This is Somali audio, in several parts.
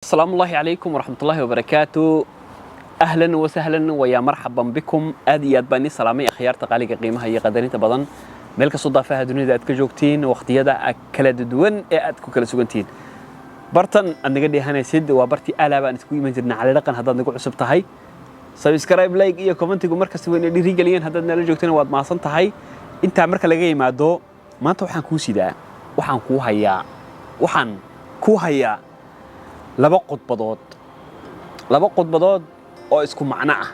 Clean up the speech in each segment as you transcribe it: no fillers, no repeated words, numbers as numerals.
Asalaamu ullaahi calaykum waraxmatullaahi wabarakaatu. Ahlan wasahlan wayaa marxaban bikum. Aad iyo aad baan ii salaamay, akhyaarta qaaliga, qiimaha iyo qadarinta badan, meel kastoo daafaha dunida aad ka joogtiin, waqtiyada kala duwan ee aad ku kala sugantihiin. Bartan aad naga dheehanaysid waa bartii aalaa baan isku iman jirnay, Cali Dhaqan. Haddaad nagu cusub tahay, subscribe, like iyo commentigu markasta wayna dhiirigeliyeen. Haddaad nala joogtana, waad mahadsan tahay. Intaa marka laga yimaado, maanta waxaan kuu sidaa, waxaan kuu hayaa, waxaan kuu hayaa laba khudbadood, laba khudbadood oo isku macno ah,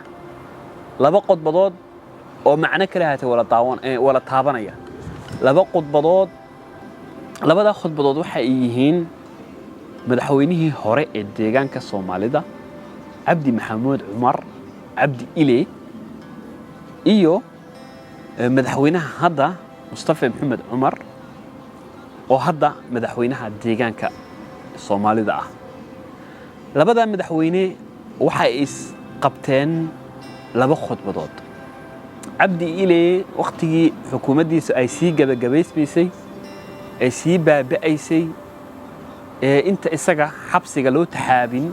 laba khudbadood oo macno kala haatay wala daawan wala taabanaya. Laba khudbadood, labadaa khudbadood waxa ay yihiin madaxweynihii hore ee deegaanka Soomaalida, Cabdi Maxamuud Cumar, Cabdi Ile, iyo madaxweynaha hadda, Mustafa Maxamed Cumar, oo hadda madaxweynaha deegaanka Soomaalida ah. Labadaa madaxweyne waxay isqabteen laba khudbadood. Cabdi Ile wakhtigii xukuumaddiisa ay sii gebagabaysmaysay, ay sii baaba'aysay, ee inta isaga xabsiga loo taxaabin,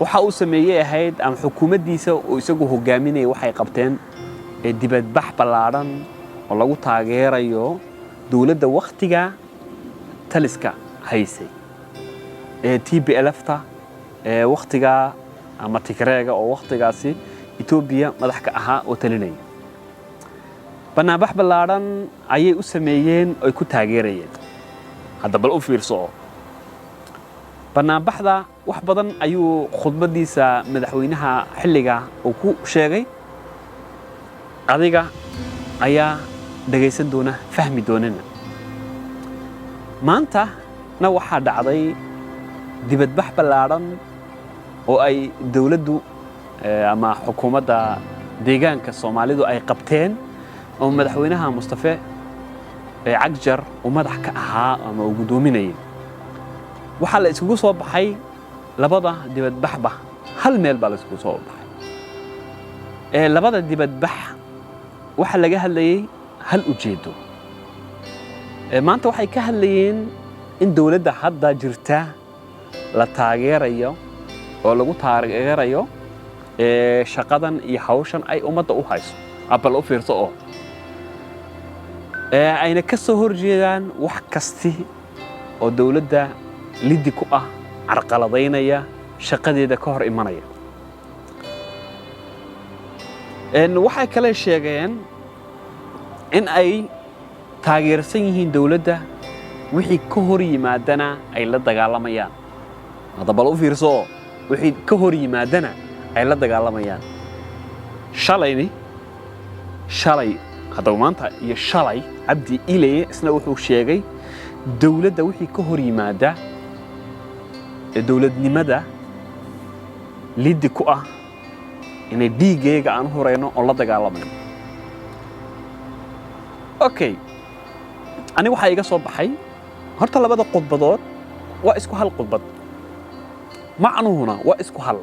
waxa uu sameeyey ahayd, ama xukuumaddiisa uu isagu hogaaminayay, waxay qabteen ee dibadbax ballaadhan oo lagu taageerayo dowladda wakhtiga taliska haysay ee TPLF-ta ee wakhtigaa, ama Tigreega oo wakhtigaasi Etoobiya madax ka ahaa oo talinaya. Banaanbax ballaadhan ayay u sameeyeen, oy ku taageerayeen. Hadda bal u fiirso, banaanbaxda wax badan ayuu khudbaddiisa madaxweynaha xilliga uu ku sheegay. Adiga ayaa dhagaysan doona, fahmi doonana. Maanta na waxaa dhacday dibadbax ballaadhan oo ay dowladdu ama xukuumadda deegaanka Soomaalidu ay qabteen, oo madaxweynaha Mustafe Cagjar uu madax ka ahaa ama uu guddoominayay. Waxaa la iskugu soo baxay labada dibadbaxba hal meel baa la iskugu soo baxay. Labada dibadbax waxaa laga hadlayey hal ujeeddo. Maanta waxay ka hadlayeen in dowladda hadda jirta la taageerayo, oo lagu taageerayo shaqadan iyo hawshan ay ummadda u hayso. Bal u fiirso, oo ayna ka soo horjeedaan wax kasti oo dowladda liddi ku ah, carqaladaynaya, shaqadeeda ka hor imanaya. Waxay kale sheegeen in ay taageersan yihiin dowladda, wixii ka hor yimaadana ay la dagaalamayaan. Hadda bal u fiirso, wixii ka hor yimaadana ay la dagaalamayaan. Shalayni shalay, haddaba maanta iyo shalay, Cabdi Ileye isna wuxuu sheegay dowladda wixii ka hor yimaada ee dowladnimada liddi ku ah inay dhiiggeega aan u hurayno oo la dagaalamayno. Okay, aniga waxaa iga soo baxay horta labada khudbadood waa isku hal khudbad, macnuhuna waa isku hal,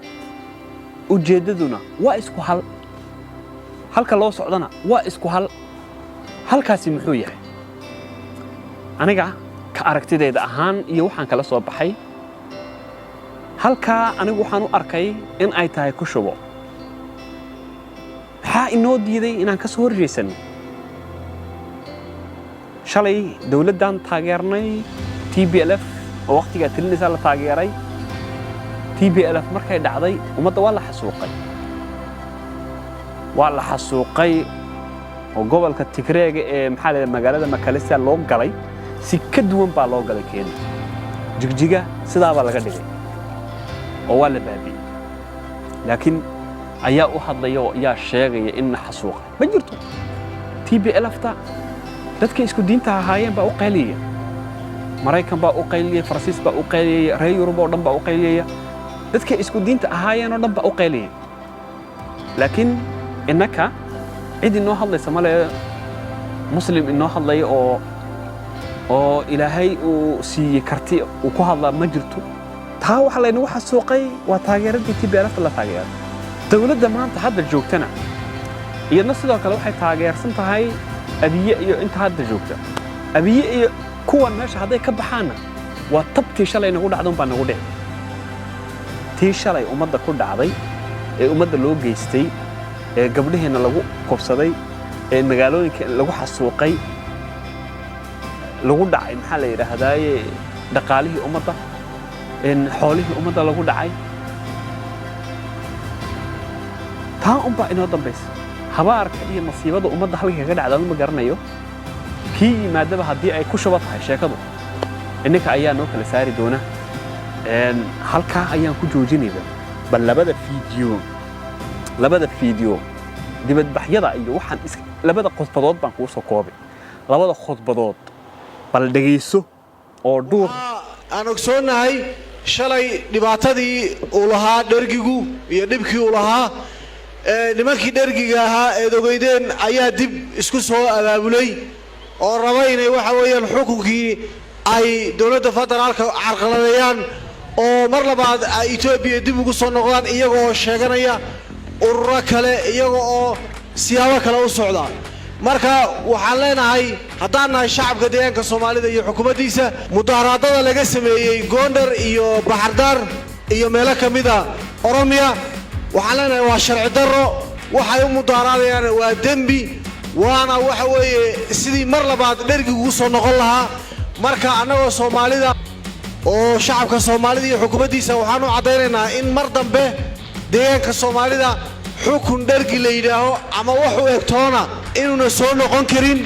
ujeeddaduna waa isku hal, halka loo socdana waa isku hal. Halkaasi muxuu yahay? Aniga ka aragtidayda ahaan iyo waxaan kala soo baxay halkaa, anigu waxaan u arkay in ay tahay ku shubo. Maxaa inoo diiday inaan ka soo horjeesanno? Shalay dowladdan taageernay TPLF oo wakhtigaa talinaysaa la taageeray. TPLF markay dhacday, ummadda waa la xasuuqay, waa la xasuuqay, oo gobolka Tigreega ee, maxaa la magaalada Makalesa loo galay, si ka duwan baa loo galay. Kenya Jigjiga sidaabaa laga dhigay oo waa la baabi'iyey. Laakiin ayaa u hadlaya oo ayaa sheegaya in la xasuuqay? Ma jirto. TPLF-ta dadka isku diinta ahaayeen baa u qayliyaya, Maraykan baa u qayliyaya, Faransiis baa u qayliyaya, reer Yurub oo dhan baa u qayliyaya, dadka isku diinta ahaayeen oo dhan baa u qayliyaya. Laakiin innaka cid inoo hadlaysa male. Muslim inoo hadlaya oo Ilaahay uu siiyey karti uu ku hadlaa ma jirto. Taa waxa laynagu xasuuqay waa taageeradii TPLF la taageeray. Dowladda maanta hadda joogtana iyadna sidoo kale waxay taageersan tahay Abiye iyo inta hadda joogta. Abiye iyo kuwan meesha hadday ka baxaanna, waa tabtii shalay nagu dhacda un baa nagu dhici. Tii shalay ummadda ku dhacday ee ummadda loo geystay, ee gabdhaheenna lagu kufsaday, ee magaalooyinka lagu xasuuqay, lagu dhacay, maxaa la yidhaahdaaye, dhaqaalihii ummadda, xoolihii ummadda lagu dhacay, taa unbaa inoo dambaysa. Habaarka iyo masiibada ummadda halka kaga dhacda ma garanayo. Kii yimaadaba haddii ay ku shuba tahay sheekadu, inninka ayaa noo kala saari doona. Halkaa ayaan ku joojinayba. Bal labada fiideo dibadbaxyada iyo waxaan labada khudbadood baan kuu soo koobay. Labada khudbadood bal dhegayso oo dhuur. Aan ogsoonnahay shalay dhibaatadii uu lahaa dhergigu iyo dhibkii uu lahaa. Nimankii dhergiga ahaa eed ogeydeen ayaa dib isku soo abaabulay oo raba inay waxa weeyaan xukunkii ay dowladda federaalka carqaladeeyaan oo mar labaad ay Etoobiya dib ugu soo noqdaan, iyaga oo sheeganaya ururo kale, iyaga oo siyaabo kale u socda. Marka waxaan leenahay, haddaan nahay shacabka deegaanka Soomaalida iyo xukuumaddiisa, mudaharaadada laga sameeyey Gondar iyo Baxardaar iyo meelo ka mida Oromiya, waxaan leenahay waa sharci darro. Waxay u mudaharaadayaan waa dembi, waana waxa weeye sidii mar labaad dhergigu soo noqon lahaa. Marka annagoo Soomaalida oo shacabka Soomaalida iyo xukuumaddiisa, waxaan u caddaynaynaa in mar dambe deegaanka Soomaalida xukun dhergi la yidhaaho ama wax u egtoona inuuna soo noqon karin.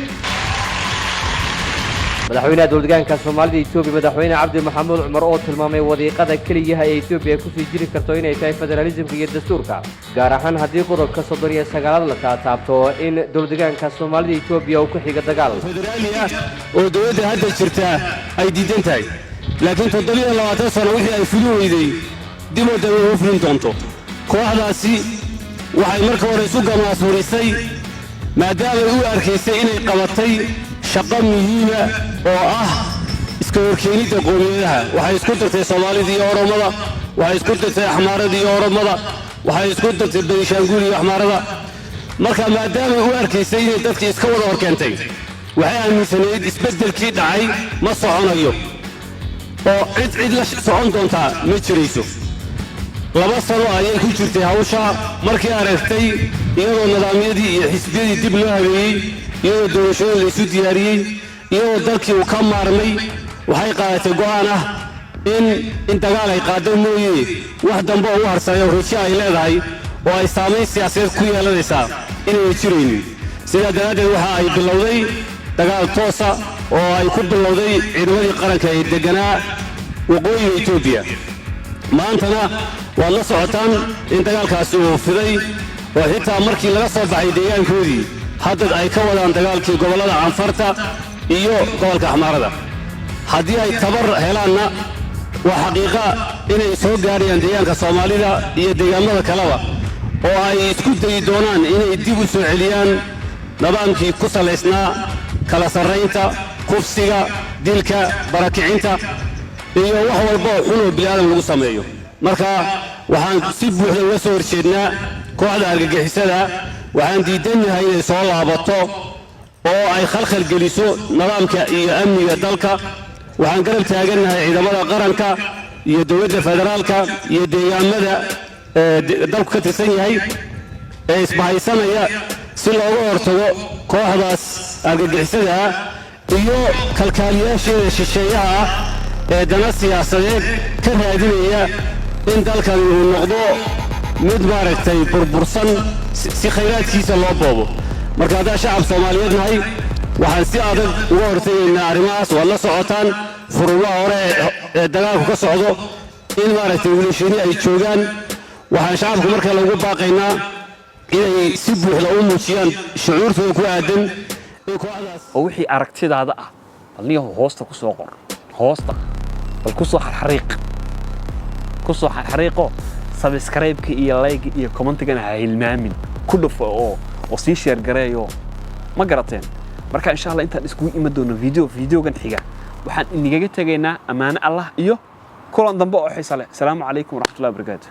Madaxweynaha dowladdeegaanka Soomaalida Etoobiya, Madaxweyne Cabdi Maxamuud Cumar, oo tilmaamay wadiiqada keliyaha ee Etoobiya kusii jiri karto inay tahay federaalismka iyo dastuurka, gaar ahaan haddii qodobka 39aad la taataabto in dowladdeegaanka Soomaalida Etoobiya uu ku xiga dagaal. Federaali ah oo dowladda hadda jirtaa ay diidan tahay, laakiin 27 sano wixii ay fulin weyday dib oo dambe uma fulin doonto. Kooxdaasi waxay marka hore isu gamaasuurisay maadaamay u arkaysay inay qabatay shaqo muhiima oo ah iska horkeenidda qoomiyadaha. Waxay isku dartay Soomaalida iyo Oromada, waxay isku dartay Axmaarada iyo Oromada, waxay isku dartay Benishaanguul iyo Axmaarada. Marka maadaamay u arkaysay inay dadkii iska wada horkeentay, waxay aaminsanayd isbeddelkii dhacay ma soconayo oo cid cid la socon doontaa ma jirayso. 2 sano ayay ku jirtay hawsha. Markii aragtay iyadoo nidaamyadii iyo xisbiyadii dib loo habeeyey, iyadoo doorashooyin laysu diyaariyey, iyadoo dalkii uu ka maarmay, waxay qaadatay go'aan ah in dagaal ay qaaddo mooye wax dambe oo u harsanay oo rajo ay leedahay oo ay saamayn siyaasadeed ku yeelanaysaa inayna jiraynin. Sidaa daraaddeed waxa ay bilowday dagaal toosa oo ay ku bilowday ciidamadii qaranka ee degganaa waqooyiga Etoobiya. Maantana waad la socotaan in dagaalkaasi uu fiday oo xitaa markii laga soo baxay deegaankoodii hadda ay ka wadaan dagaalkii gobollada Canfarta iyo gobolka Axmaarada. Haddii ay tabar helaanna, waa xaqiiqa inay soo gaarayaan deegaanka Soomaalida iyo deegaamada kaleba oo ay isku dayi doonaan inay dib u soo celiyaan nidaamkii ku salaysnaa kala sarraynta, kufsiga, dilka, barakicinta iyo wax walba oo xun oo bini'aadam lagu sameeyo. Marka waxaan si buuxda uga soo horjeednaa kooxda argagixisada. Waxaan diidannahay inay soo laabato oo ay khalkhal geliso nidaamka iyo amniga dalka. Waxaan garab taagannahay ciidamada qaranka iyo dowladda federaalka iyo deegaamada dalku ka tirsan yahay ee isbahaysanaya si looga hortago kooxdaas argagixisada ah iyo kalkaaliyaasheeda shisheeyaha ah ee dana siyaasadeed ka raadinaya in dalkan uu noqdo mid, maaragtay, burbursan si khayraadkiisa loo boobo. Marka haddaan shacab Soomaaliyeed nahay, waxaan si adag uga hortegaynaa arrimahaas. Waad la socotaan furumaha hore ee dagaalku ka socdo in, maaragtay, wiilashiini ay joogaan. Waxaan shacabku marka lagu baaqaynaa inay si buuxda u muujiyaan shucuurtooda ku aadan in kooxdaas Oo wixii aragtidaada ah bal niyahow hoosta ku soo qor, hoosta bal ku soo xarxariiq, ku soo xarxariiqo. Subscribe-ka iyo like iyo comment-igana ha hilmaamin, ku dhufo oo sii share gareeyo. Ma garateen? Marka insha Allah intaan iskugu iman doono videogan xiga, waxaan inigaga tegaynaa ammaano Allah iyo kulan dambe oo xiisa leh. Asalaamu calaykum waraxmatullahi wabarakaatu.